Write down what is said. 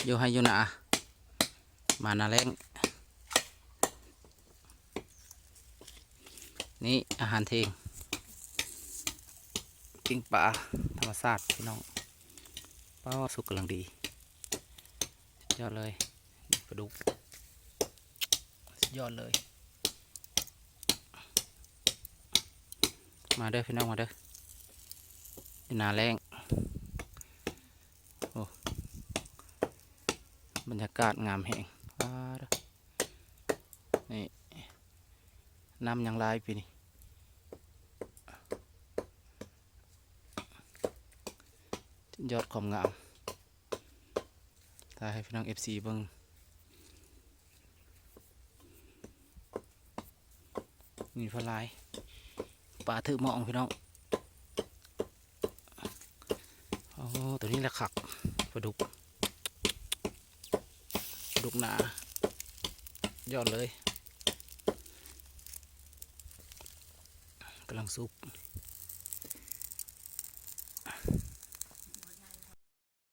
ຢູ່ໄຮ່ຢູ່ນາ ມາໜ້າແລ້ງ. ນີ້ອາຫານເທິງ ປີ້ງປາທຳມະຊາດພີ່ນ້ອງ. ປາ ສຸກກຳລັງດີ ສຸດຍອດເລີຍ ນີ້ປາດຸກ ສຸດຍອດເລີຍ. ມາເດີພີ່ນ້ອງ ມາເດີ ຢູ່ໜ້າແລ້ງ. ໂອ້ ບັນຍາກາດງາມແຮງ ປາດ ນີ້ ນ້ຳຍັງຫຼາຍປີນີ້ ຍອດຄວາມງາມ ຖ່າຍໃຫ້ພີ່ນ້ອງເອັຟຊີເບິ່ງ. ມີປາຫຼາຍ ປາຖືໝອງພີ່ນ້ອງ. ໂອ້ ໂຕນີ້ແຫຼະຄັກ ປາດຸກ ປາດຸກໜາ ຍອດເລີຍ ກຳລັງສຸກ.